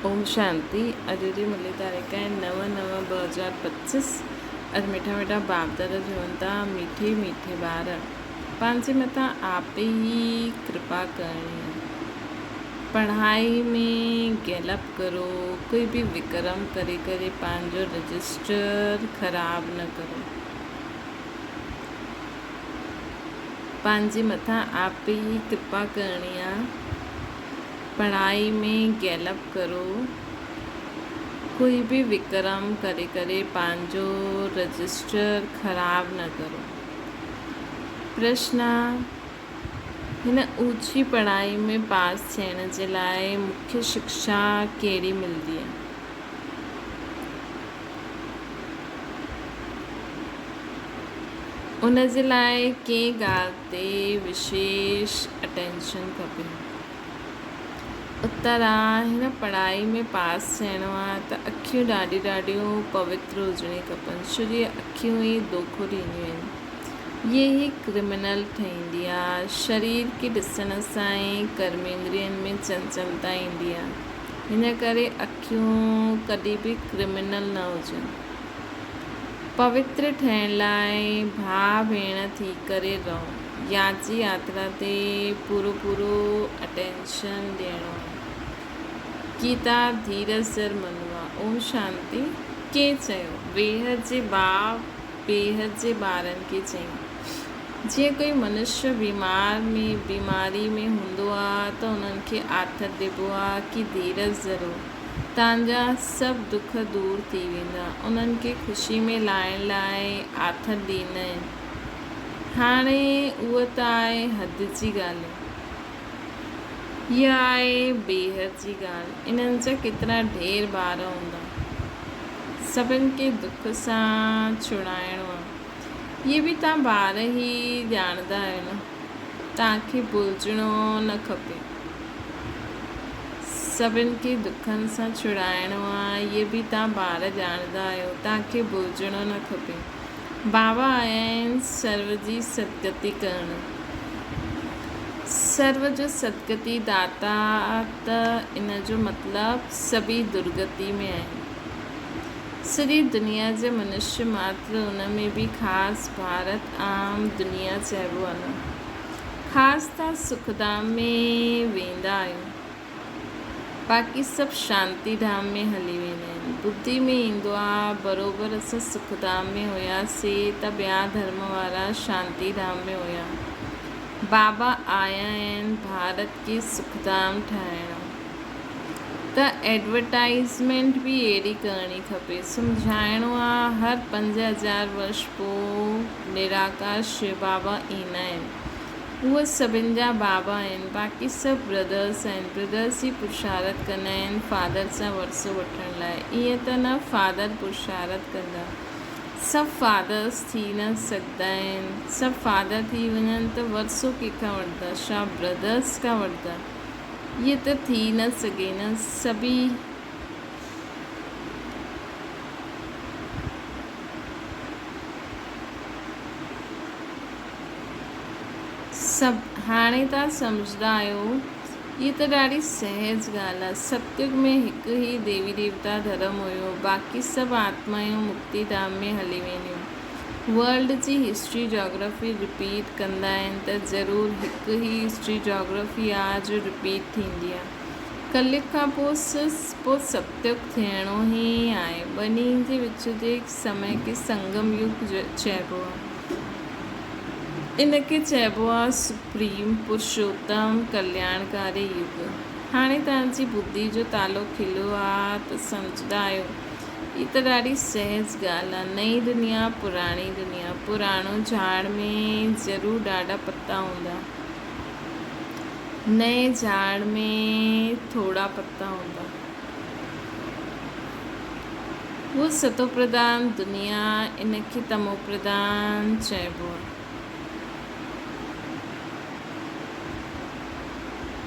اوم شانتي اڄ جي ملي تاريخ آهي 9/9/2025 اڄ مٺا مٺا باپ دادا چون ٿا ميٺي ميٺي ٻار پنهنجي مٿان آپ ئي ڪرپا ڪرڻي آهي پڙهائي ۾ گيلپ ڪرو ڪوئي به وڪرم ڪري ڪري پنهنجو رجسٽر خراب نه ڪرو پنهنجي مٿان آپ ئي ڪرپا ڪرڻي آهي پڙهائي ۾ گيلپ ڪرو، ڪوئي به وڪرم ڪري ڪري پنهنجو رجسٽر خراب نه ڪرو. پرشن، هن اوچي پڙهائي ۾ پاس ٿيڻ جي لاء مکيه شڪشا ڪهڙي ملندي آهي؟ ان جي لاء ڪنهن ڳالهه تي وشيش اٽينشن کپي؟ اتر آ، هن پڙهائي ۾ پاس ٿيڻو آ ته اکيون ڏاڍيون ڏاڍيون پوتر هجڻي کپن، ڇو جو اهي اکيون ئي دوکو ڏينديون آهن. اهي ئي ڪرمنل ٺهيندي آ. شرير کي ڏسڻ سان ئي ڪرميندرين ۾ چنچلتا ايندي آ. هن ڪري اکيون ڪڏهن به ڪرمنل نه هجن. پوتر ٺهڻ لاء ڀاء ڀيڻ ٿي ڪري رهو. ياجي ياترا تي پورو پورو اٽينشن ڏيڻو آهي. گيتا ڌيرج ڌر منوا. اوم شانتي. ڪنهن چيو؟ بيحد جي ڀاء بيحد جي ٻارن کي چيائين. جيئن ڪوئي منشيه بيمار ۾ بيماري ۾ هوندو آ ته انهن کي آٿت ڏبو آ ڪي ڌيرج ڌرو تان جا سڀ دک دور ٿي ويندا. انهن کي خوشي ۾ لائڻ لاء آٿت ڏيندا آهن. هاڻي اها ته آهي حد جي ڳالهه. هيء آهي بيحد جي ڳالهه. انهن جا ڪيترا ڍير ٻار هوندا. سڀن کي دک سان ڇڙائڻو آهي. اهي به توهان ٻار ئي ڄاڻندا آهيو نه. توهان کي ڀلجڻو نه کپي. سڀن کي دکن سان ڇڙائڻو آهي. اهي به توهان ٻار ڄاڻندا آهيو. توهان کي ڀلجڻو نه کپي. بابا آيا آهن سرو جي سدگتي ڪرڻ. سرو جو سدگتي داتا ته ان جو مطلب سڀئي درگتي ۾ آهن. سڄي دنيا جا منشي ماتر ان ۾ به خاص ڀارت عام دنيا چئبو آهي نه. خاص تان سکڌام ۾ ويندا آهيو. باقي سڀ شانتي ڌام ۾ هلي ويندا آهن. ٻڌي ۾ ايندو آ بروبر اسان سک ڌام ۾ هياسي ته ٻيا ڌرم وارا شانتي ڌام ۾ هيا. بابا آيا آهن ڀارت کي سک ڌام ٺاهڻ ته ايڊورٽائيزمينٽ به اهڙي ڪرڻي کپي. سمجهائڻو آ هر 5000 ورش پو نراڪار شو بابا ايندا آهن. اهي سڀن جا بابا آهن، باقي سڀ برادرس آهن. برادرس ئي پرشارت ڪندا آهن فادر سان ورثو وٺڻ لاء. ائين ته نه فادر پرشارت ڪندا. سڀ فادرس ٿي نه سگهندا آهن. سڀ فادر ٿي وڃن ته ورثو ڪنهن کان وٺندا؟ ڇا برادرس کان وٺندا؟ ائين ته ٿي نه سگهي نه. سڀئي. سڀ هاڻي توهان سمجهندا آهيو، هيء ته ڏاڍي سهج ڳالهه آهي. ستيگ ۾ هڪ ئي ديوي ديوتا ڌرم هيو، باقي سڀ آتمايون مڪتي ڌام ۾ هلي وينديون. ورلڊ جي هسٽري جاگرافي رپيٽ ڪندا آهن ته ضرور هڪ ئي هسٽري جاگرافي آ جو رپيٽ ٿيندي آ. ڪليگ کان پوء پوء ستيگ ٿيڻو ئي آهي. ٻنهي جي وچ جي سمي کي سنگم يگ چئبو آ. ان کي چئبو آ سپريم پرشوتم ڪلياڻڪاري يگ. هاڻي توهان جي ٻڌي جو تالو کليو آ ته سمجهندا آهيو. هي ته ڏاڍي سهج ڳالهه آ. نئين دنيا پراڻي دنيا. پراڻو جهاڙ ۾ ضرور ڏاڍا پتا هوندا. نئين جهاڙ ۾ ٿورا پتا هوندا. هو ستوپرڌان دنيا ان کي تموپرڌان چئبو آهي.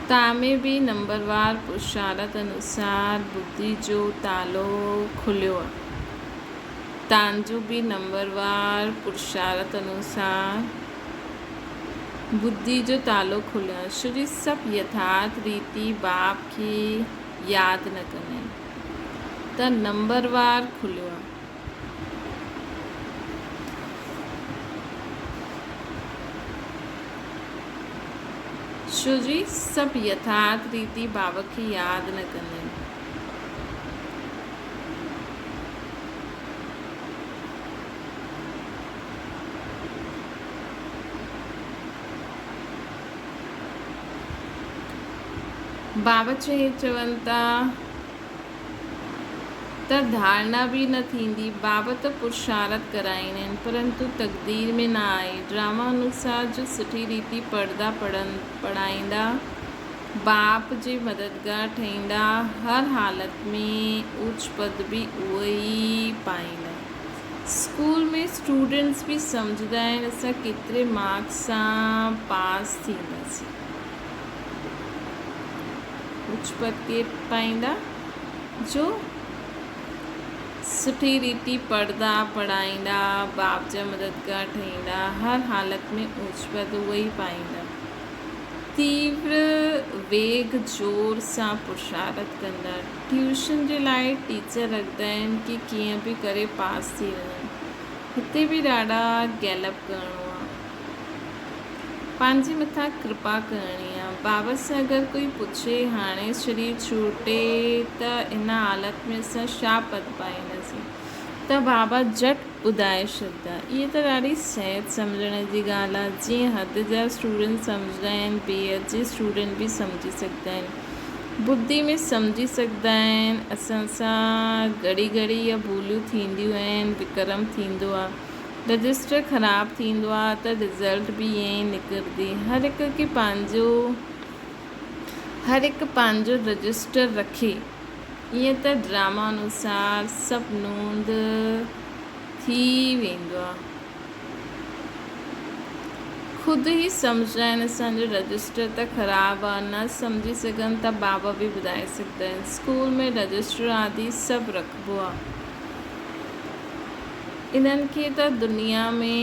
تان ۾ به نمبروار پرشارت انوسار ٻڌي جو تالو کليو آهي. تان جو به نمبروار پرشارت انوسار ٻڌي جو تالو کليو آهي. شري سڀ يٿارٿ ريتي باپ کي ياد نه ڪندا آهن. ته نمبروار کليو آ. ڇو جي سڀ يٿارٿ ريتي بابا کي ياد نه ڪندا آهن. بابا چئي چون ٿا ته ڌارڻا به نه ٿيندي. بابا ته پرشارت ڪرائيندا آهن پرنتو تقدير ۾ نه آهي. ڊراما انوسار جو سٺي ريتي پڙهندا پڙهائيندا باپ جي مددگار ٺهيندا هر حالت ۾ اوچ پد به اهي ئي پائيندا. اسڪول ۾ اسٽوڊنٽس به سمجهندا آهن اسان ڪيتري مارڪس سان پاس ٿينداسين. اوچ پد ڪير پائيندا جو سٺي ريتي پڙهندا پڙهائيندا باپ جا مددگار ٺهيندا هر حالت ۾ اوچ پد اهي ئي پائيندا. تيور ويگ زور سان پرشارت ڪندا. ٽيوشن جي لاء ٽيچر رکندا آهن ڪي ڪيئن به ڪري پاس ٿي وڃن. هتي به ڏاڍا گيلپ ڪرڻو آ. پنهنجي مٿان ڪرپا ڪرڻي آ. بابا سان اگر ڪوئي پڇي هاڻي شرير ڇوٽي ته ان حالت ۾ اسان ڇا پد پائينداسين ته بابا جهٽ ٻڌائي ڇڏدا. اهي ته ڏاڍي صحت سمجهڻ جي ڳالهه آ. جيئن حد جا اسٽوڊنٽ سمجهندا آهن بي حد جي اسٽوڊنٽ به سمجهي سگهندا آهن. ٻڌي ۾ سمجهي سگهندا آهن. اسان سان گهڙي گهڙي اها ڀوليون ٿينديون آهن. وڪرم ٿيندو آ. رجسٽر خراب ٿيندو آ ته رزلٽ به ائين ئي نڪرندي. هر هڪ کي پنهنجو هر هڪ پنهنجو رجسٽر رکي. ائين ته ڊراما انوسار سڀ نوند ٿي ويندو آ. خود ئي سمجهندا آهن اسان جو رجسٽر ته خراب آ. نه سمجهي سگهن ته بابا به ٻڌائي سگهندا آهن. اسڪول ۾ رجسٽر آدي سڀ رکبو آ. انهن کي ته دنيا ۾.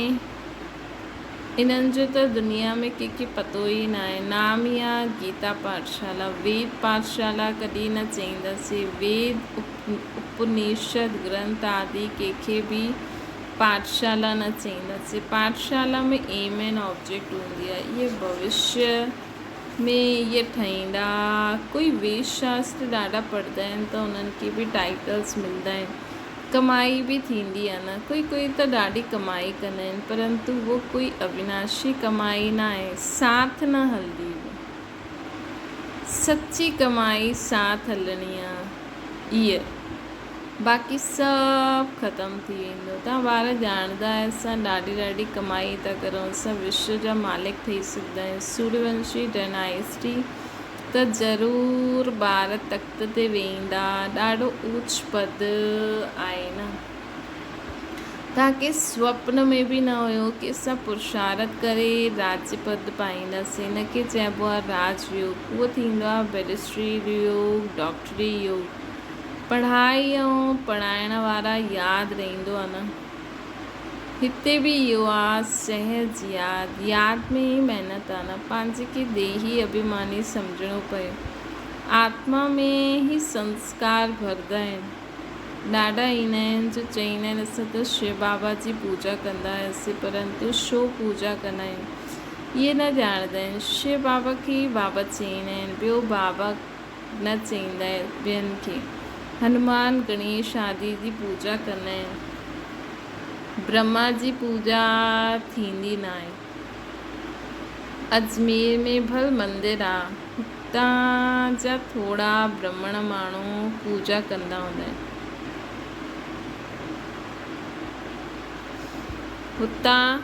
انهن جو ته دنيا ۾ ڪنهن کي پتو ئي ناهي. نام ئي آ گيتا پاٺشالا. ويد پاٺشالا ڪڏهن نه چئينداسين. ويد، اپنيشد، گرنٿ آدي ڪنهن کي به پاٺشالا نه چئينداسين. پاٺشالا ۾ ايم اينڊ آبجيڪٽ هوندي آ. اهي ڀوشيه ۾ اهي ٺهيندا. ڪوئي ويد شاستر ڏاڍا پڙهندا آهن ته انهن کي به ٽائيٽلس ملندا آهن. ڪمائي به ٿيندي آ نه. ڪوئي ڪوئي ته ڏاڍي ڪمائي ڪندا آهن پرنتو اهو ڪوئي اويناشي ڪمائي ناهي، ساٿ نه هلندي اهو. سچي ڪمائي ساٿ هلڻي آ ايء. باقي سڀ ختم ٿي ويندو. توهان ٻار ڄاڻندا آهيو اسان ڏاڍي ڏاڍي ڪمائي ٿا ڪرون، اسان وشو جا مالڪ ٺهي سگهندا آهيون. سوريونشي ڊنائسٽي ته ضرور ٻار تخت تي ويهندا. ڏاڍو اوچ پد آهي نه. توهان کي سوپن ۾ به نه هيو ڪي اسان پرشارت ڪري راڄ پد پائينداسين. ان کي چئبو آهي راج يوگ. اهو ٿيندو آهي بئريسٽري يوگ، ڊاڪٽري يوگ. پڙهائي ۽ پڙهائڻ وارا ياد رهندو آهي نه. هتي به اهو آ سهج ياد، ياد ۾ ئي محنت آ نه، پنهنجي کي ديهي اڀيماني سمجهڻو پيو. آتما ۾ هي سنسڪار ڀردا آهن. ڏاڍا ايندا آهن جو چئيندا آهن اسان ته شو بابا جي پوڄا ڪندا هياسين پرنتو ڇو پوڄا ڪندا آهن اهي نه ڄاڻندا آهن. شو بابا کي ئي بابا چئيندا آهن ٻيو بابا نه چئيندا آهن ٻين کي. هنومان، گڻيش آدي جي پوڄا ڪندا آهن. برهما جي پوڄا ٿيندي ناهي. اجمير ۾ ڀل مندر آ، هتان جا ٿورا برهمڻ ماڻهو پوڄا ڪندا هوندا آهن. هتان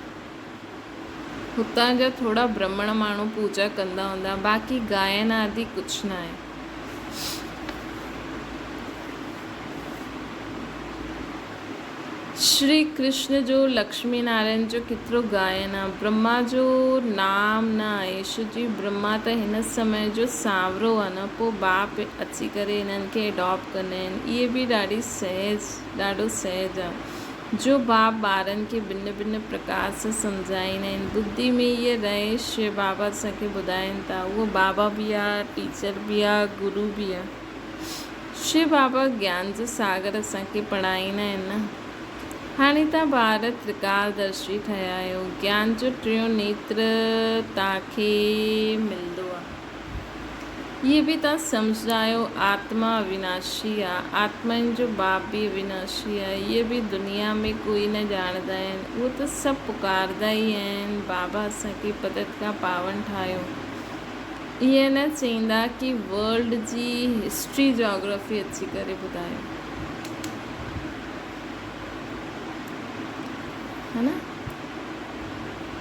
هتان جا ٿورا برهمڻ ماڻهو پوڄا ڪندا هوندا، باقي گائن آدي ڪجهه ناهي. شري ڪرشن جو لڪشمي نارائڻ جو ڪيترو گائن آ. برهما جو نام نه آهي. شو جي برهما ته هن سمي جو سانورو آ نه پو باپ اچي ڪري هنن کي اڊاپٽ ڪندا آهن. اهي به ڏاڍي سهج ڏاڍو سهج آ. جو باپ ٻارن کي ڀن ڀن پرڪار سان سمجهائيندا آهن. ٻڌي ۾ اهي رهي شيء بابا اسان کي ٻڌائين ٿا. اهو بابا به آ، ٽيچر به آ، گرو به آ. شو بابا گيان جو ساگر اسان کي پڙهائيندا آهن نه. هاڻي توهان ٻار ترڪالدرشي ٺهيا آهيو. گيان جو ٽيون نيتر توهان کي ملندو آهي. اهي به توهان سمجهندا آهيو آتما اويناشي آهي، آتمائن جو باپ به اويناشي آهي. اهي به دنيا ۾ ڪوئي نه ڄاڻندا آهن. اهو ته سڀ پڪارندا ئي آهن، بابا اسان کي پتت کان پاون ٺاهيو. ائين نه چئيندا ڪي ورلڊ جي هسٽري جاگرافي اچي ڪري ٻڌايو ها نه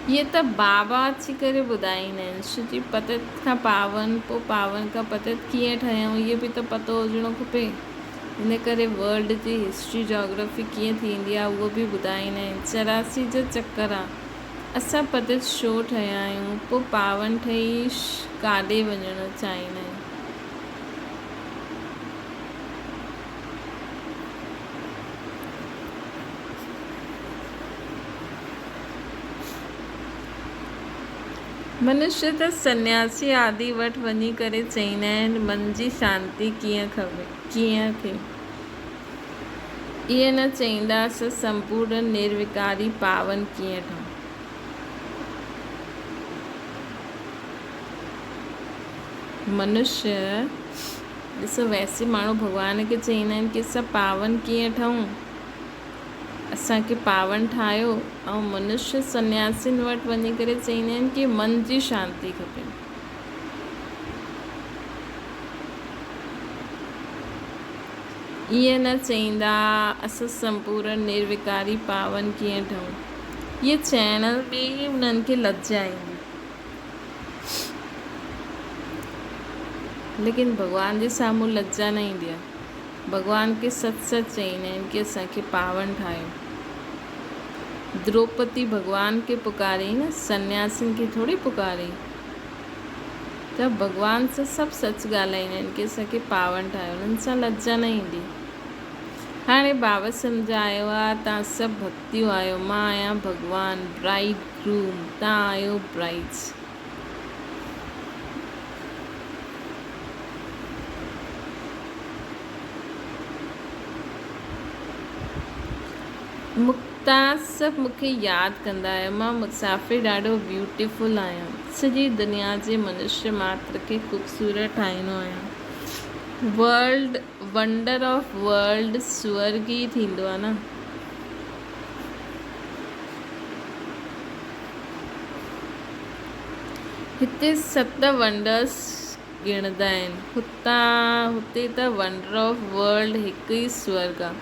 اهي ته بابا اچي ڪري ٻڌائيندا آهن ڇو جي پتت کان پاون پوء پاون کان پتت ڪيئن ٺهيائون اهي به ته پتو هجڻو کپي ان ڪري ورلڊ جي هسٽري جاگرافي ڪيئن ٿيندي آهي اهو به ٻڌائيندا آهن 84 جو چڪر آهي اسان پتت شو ٺهيا آهيون، پوء پاون ٺهي ڪاڏي وڃڻ چاهيندا آهيون؟ منشي ته سنياسي آدي وٽ وڃي ڪري چئيندا آهن، من جي شانتي ڪيئن ٿئي؟ ائين نه چئيندا اسان سمپورڻ نروڪاري پاون ڪيئن ٺهون؟ منشي، ڏسو ويسي ماڻهو ڀڳوان کي چئيندا آهن ڪي اسان پاون ڪيئن ٺهون؟ اسان کي پاون ٺاهيو ۽ منشي سنياسين وٽ وڃي ڪري چئيندا آهن ڪي من جي شانتي کپي. ائين نه چئيندا، اسان سمپورڻ نروڪاري پاون ڪيئن ٺهون؟ ائين چئڻ ۾ ئي انهن کي لڄ ايندي. ليڪن ڀڳوان جي سامهون لڄا نه ايندي آهي. ڀڳوان کي سچ سچ چئيندا آهن ڪي اسان کي پاون ٺاهيو. دروپتي ڀڳوان کي پڪاريائين نه، سنياسين کي ٿوري پڪاريائين. ته ڀڳوان سان سڀ سچ ڳالهائيندا آهن ڪي اسان کي پاون ٺاهيو انهن سان لڄا نه ايندي. هاڻي بابا سمجهايو آ تان سڀ ڀڳتيون آهيو مان آهيان ڀڳوان برائيڊ گروم تان آهيو برائيڊس. توهان سڀ مون کي ياد ڪندا آهيو. مان مسافر ڏاڍو بيوٽيفل آهيان. سڄي دنيا جي منشي ماتر کي خوبصورت ٺاهيندو آهيان. ورلڊ، ونڊر آف ورلڊ سورڳ ئي ٿيندو آهي نه. هتي ست ونڊرس ڳڻدا آهن. هتان هتي ته ونڊر آف ورلڊ هڪ ئي سورڳ آ.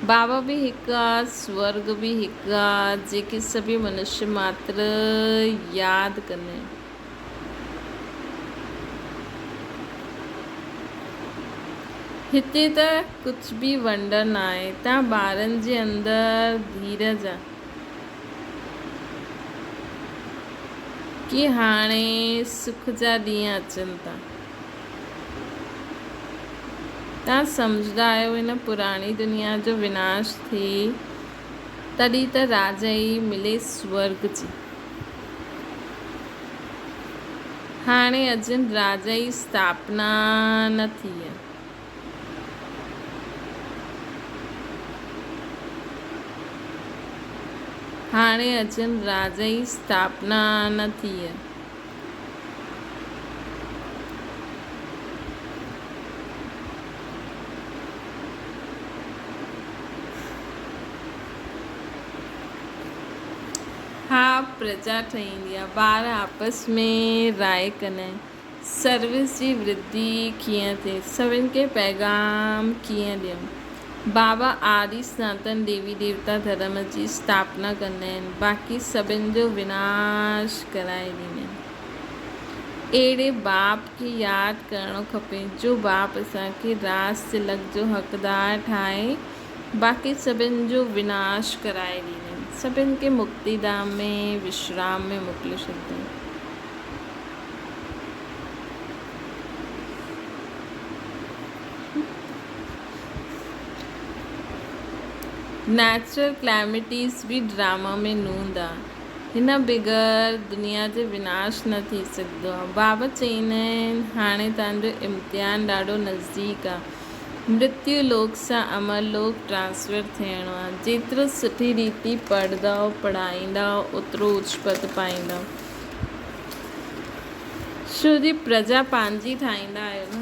بابا به هڪ آ، سورڳ به هڪ آ، جيڪي سڀيئي منشي ماتر ياد ڪندا آهن. هتي ته ڪجهه به ونڊر ناهي. تان ٻارن جي اندر ڌيرج آ. ڪي هاڻي سک جا ڏينهن اچن ٿا. توهان سمجهندا آهيو هن پراڻي دنيا جو وناش ٿئي تڏهن ته راجائي ملي سورڳ جي. هاڻي اڄن راجائي اسٿاپنا نه ٿي آهي. هاڻي اڄن راجائي اسٿاپنا نه ٿي آهي. ها پرجا ٺهيندي آ. ٻار آپس ۾ راء ڪن ۽ سروس جي ورڌي ڪيئن ٿئي، سڀن کي پيغام ڪيئن ڏيون. بابا آدي سناتن ديوي ديوتا ڌرم جي اسٿاپنا ڪندا آهن، باقي سڀن جو وناش ڪرائي ڏيندا آهن. اهڙي باپ کي ياد ڪرڻو کپي، جو باپ اسان کي راز تلڪ جو حقدار ٺاهي باقي سڀن جو وناش ڪرائي ڏيندا آهن. سڀن کي مڪتي ڌام ۾ وشرام ۾ موڪلي ڇڏيندا آهن. نيچرل ڪليمٽيز به ڊراما ۾ نوند آ. هن بغير دنيا جو وناش نه ٿي سگهندو آ. بابا چئيندا آهن هاڻي توهان جو امتحان ڏاڍو نزديڪ آ. مرتيو لوڪ سان امر لوڪ ٽرانسفر ٿيڻو آهي. جيترو سٺي ريتي پڙهندؤ پڙهائيندؤ اوترو اوچ پد پائيندؤ. ڇو جي پرجا پنهنجي ٺاهيندا آهيو نه.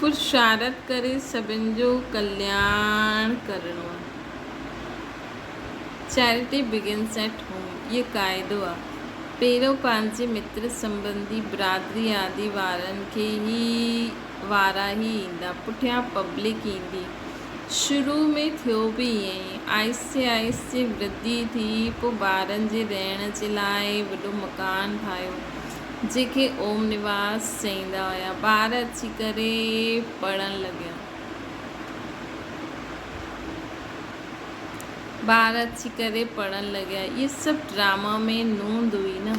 پرشارٿ ڪري سڀن جو ڪلياڻ ڪرڻو آهي. چيرٽي بگنس ايٽ هوم اهو قاعدو آ. پهريون پنهنجي متر سنٻنڌي، برادري آدي وارن کي ئي وارا ئي ايندا، پٺيان پبلڪ ايندي. شروع ۾ ٿيو به ائين ئي. آهستي آهستي ورڌي ٿي، پوء ٻارن جي رهڻ جي لاء وڏو مڪان ٺاهيو، جنهن کي اوم نواس چئيندا هيا. ٻار اچي ڪري پڙهڻ لڳيا. ٻار اچي ڪري پڙهڻ لڳيا. اهي سڀ ڊراما ۾ نوند هئي نه.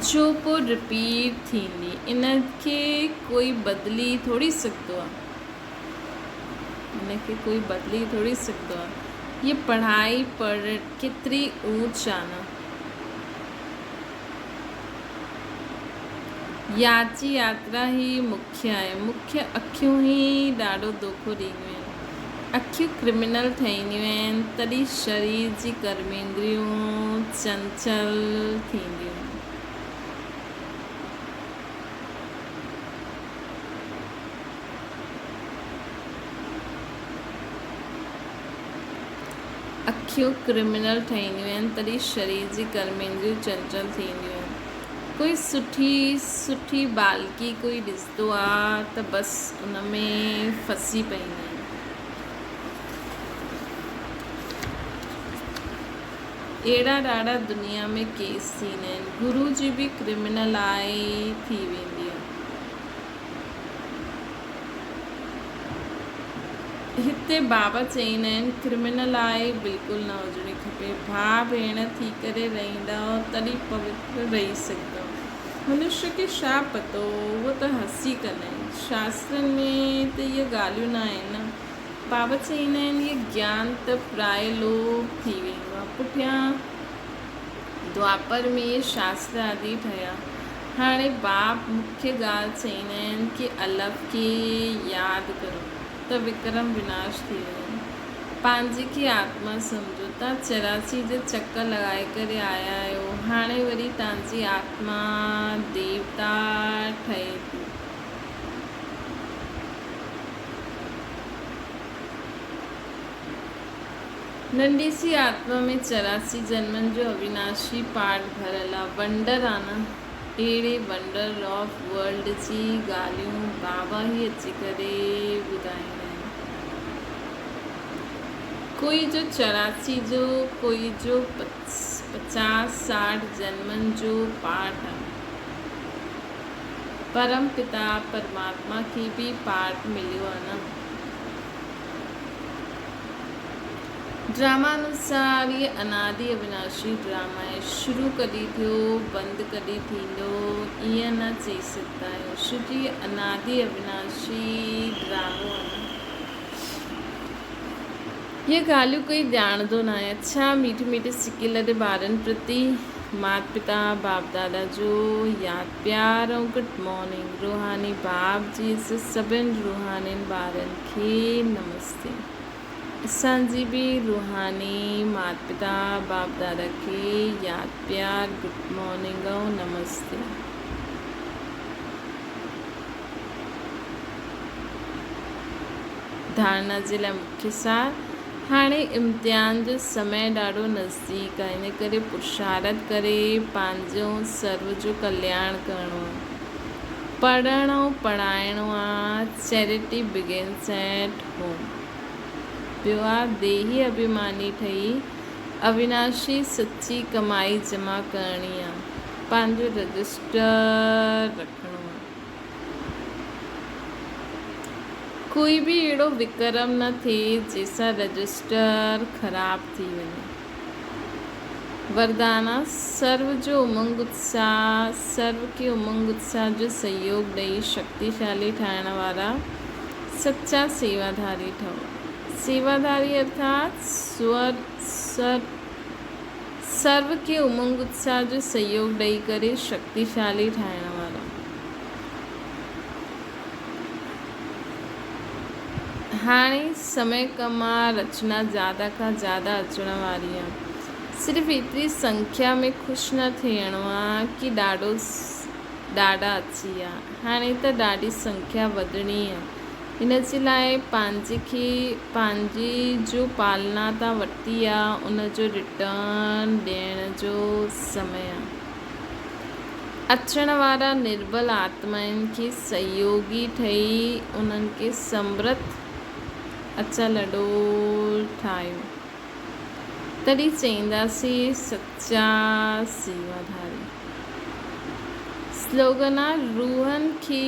جو پوء رپيٽ ٿيندي. ان کي ڪوئي بدلي ٿوري سگهندو آ. ان کي ڪوئي بدلي ٿوري سگهندو آ. هيء پڙهائي پڙهه ڪيتري اوچ آ نه. ياچي ياترا ئي مکيه آهي. مکيه اکيون ئي ڏاڍو دوکو ڏينديون آهن. اکيون ڪرمنل ٺهينديون آهن، تڏهن شرير جي ڪرميندريون چنچل ٿينديون آهن. اکيون ڪرمنل ٺهينديون آهن، تڏهن شرير جي ڪرميندريون چنچل ٿينديون آهن. ڪوئي سٺي سٺي بالڪي ڪوئي ڏسندو آ ته بس ان ۾ ڦسي پئيندا آهن. اهڙا ڏاڍا دنيا ۾ ڪيس ٿيندا آهن. گرو جي به ڪرمنل آئي ٿي ويندي آ. هتي بابا چئيندا آهن ڪرمنل آهي بلڪل نه هجڻي کپي ڀاء ڀيڻ ٿي ڪري رهيندؤ تڏهن پوتر رهي سگهندؤ منشي کي ڇا پتو اهو ته هسي ڪندا آهن شاسترن ۾ ته اهي ڳالهيون نه آهن نه بابا چئيندا آهن اهي گيان ته پرائي لوپ ٿي ويندو آهي پٺيان دوآپر ۾ اهي شاستر آدي ٺهيا. هاڻي باپ مکيه ڳالهه چئيندا آهن ڪي الف کي ياد ڪرو ته وڪرم وناش ٿي وڃن. پنهنجي کي آتما سمجهو. تان 84 جا چڪر لڳائي ڪري آيا آهيو. هاڻي وري تان جي آتما ديوتا ٺهي ٿي. ننڍي سي آتما ۾ 84 جنمن جو اويناشي پاٺ ڀريل آ. ونڊر آ نه. اهڙي ونڊر آف ورلڊ جي ڳالهيون بابا ئي اچي ڪري ٻڌائيندا آهن. ڪوئي جو 84 جو، ڪوئي جو پچاس ساٺ جنمن جو پاٺ آ. پرم پتا پرماتما کي به پاٺ مليو آ نه. ڊراما انوسار هي انادي اوناشي ڊراما آهي. شروع ڪڏهن ٿيو، بند ڪڏهن ٿيندو، ائين نه چئي سگهندا آهيو. ڇو جو هي انادي اوناشي ڊرامو آهي. اهي ڳالهيون ڪوئي ڄاڻندو ناهي. اڇا ميٺي ميٺي سڪي لڏي ٻارن پرتي مات پتا باپ دادا جو ياد پيار ۽ گڊ مارننگ روحاني باپ جي سڀن روحانين ٻارن کي نمستي اسان جي به روحاني مات پتا باپ دادا کي ياد پيار گڊ مارننگ ۽ نمستي. ڌارڻا جي لاء مکيه سار، هاڻي امتحان جو سمي ڏاڍو نزديڪ آهي، ان ڪري پرشارٿ ڪري پنهنجو ۽ سرو جو ڪلياڻ ڪرڻو آهي. پڙهڻ ۽ پڙهائڻو آهي، چيرٽي بگنس ايٽ هوم. ٻيو آهي ديهي اڀيماني ٺهي اويناشي سچي ڪمائي جمع ڪرڻي آهي، پنهنجو رجسٽر رکڻو آهي. ڪوئي به اهڙو وڪرم نه ٿئي جنهن سان رجسٽر خراب ٿي وڃي. وردانا، سرو جو امنگ اتساهه، سرو کي امنگ اتساهه جو سهيوگ ڏئي شڪتيشالي ٺاهڻ وارا سچا سيواڌاري ٺهو. سيواڌاري ارٿات سور سر سرو کي امنگ اتساهه جو سهيوگ ڏئي ڪري شڪتيشالي ٺاهڻ وارا. هاڻي سمي ڪم آ رچنا زياده کان زياده اچڻ واري آ. صرف ايتري سنکيا ۾ خوش نه ٿيڻو آ ڪي ڏاڍو ڏاڍا اچي ويا. هاڻي ته ڏاڍي سنکيا وڌڻي آ. ان جي لاء پنهنجي کي پنهنجي جو پالنا تان ورتي آ ان جو ريٽرن ڏيڻ جو سمي آ. اچڻ وارا نربل آتمائن کي سهيوگي ٺهي انهن کي سمرٿ اچل اڏول ٺاهيو. تڏهن چئينداسين سچا سيواڌاري. سلوگن آ روحن کي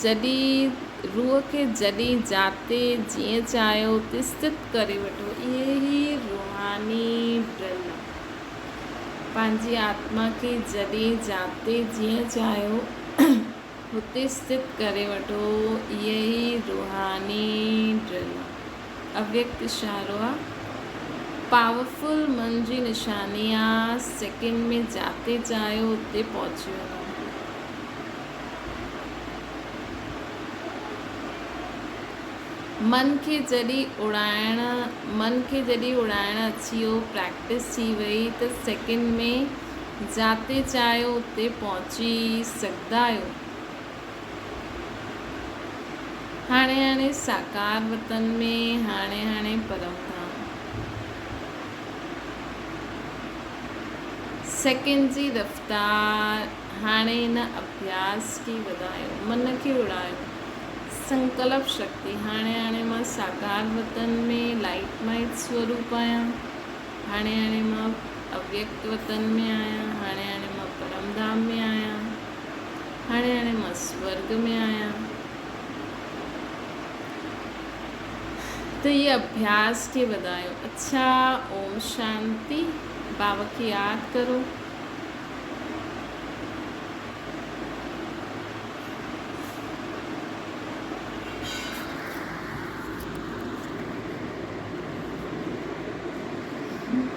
جڏي روح کي جڏي جاتي جيئن چاهيو اتي استت ڪري وٺو اهي ئي روحاني ڊرل آ. پنهنجي آتما کي جڏي جاتي جيئن چاهيو هتي استت ڪري وٺو اهي ئي روحاني ڊرل آ. اويڪت اشارو آ. پاورفل من جي نشاني آ. سيڪنڊ ۾ جاتي چاهيو اتي پهچي وڃو. من کي جڏهن اڙائڻ من کي جڏهن اڙائڻ اچي ويو پريڪٽس ٿي وئي ته سيڪنڊ ۾ جاتي چاهيو اتي پهچي سگهندا آهيو. هاڻي هاڻي ساڪار وطن ۾، هاڻي هاڻي پرم ڌام. سيڪنڊ جي رفتار، هاڻي هن اڀياس کي وڌايو، من کي اڙايو. سنڪلپ شڪتي، هاڻي هاڻي مان ساڪار وطن ۾ لائيٽ مائيٽ سوروپ آهيان، هاڻي هاڻي مان اويڪت وطن ۾ آهيان، هاڻي هاڻي مان پرم ڌام ۾ آهيان. هاڻي هاڻي مان سورڳ ۾ آهيان ته هي اڀياس کي وڌايو. اڇا اوم شانتي. بابا کي ياد ڪرو.